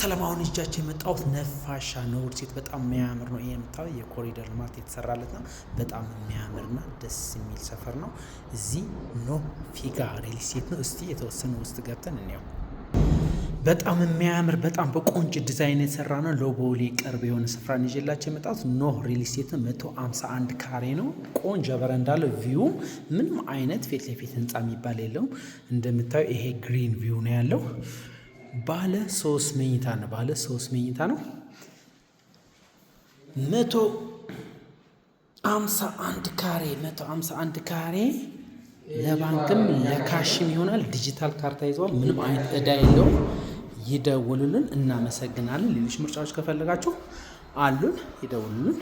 ሰላም። አሁን ይዣችሁ የመጣሁት ነፋሻ ኖህ ሪል ስቴት በጣም የሚያምር ነው። ይሄ የምታየው የኮሪደር ልማት የተሰራለት ነው። በጣም የሚያምርና ደስ የሚል ሰፈር ነው። እዚህ ኖህ ፊጋ ሪል ስቴት ነው። እስቲ የተወሰነ ውስጥ ገብተን እንየው። በጣም የሚያምር፣ በጣም በቆንጆ ዲዛይን የተሰራ ነው። ለቦሌ ቅርብ የሆነ ስፍራ ይዤላችሁ የመጣሁት ኖህ ሪል ስቴት ነው። 151 ካሬ ነው። ቆንጆ በረንዳ አለው። View ምንም አይነት ፊት ለፊት ህንፃ የሚባል የለውም። እንደምታዩ ይሄ green view ነው ያለው። ባለ 3 መኝታ ነው። ባለ 3 መኝታ ነው። 151 ካሬ፣ 151 ካሬ፣ ለባንክም ለ cash ም ይሆናል። ዲጂታል ካርታ ይዘዋል። ምንም አይነት እዳ የለውም። ይደውሉልን። እናመሰግናለን። ሌሎች ምርጫዎች ከፈለጋችሁ አሉን፣ ይደውሉልን።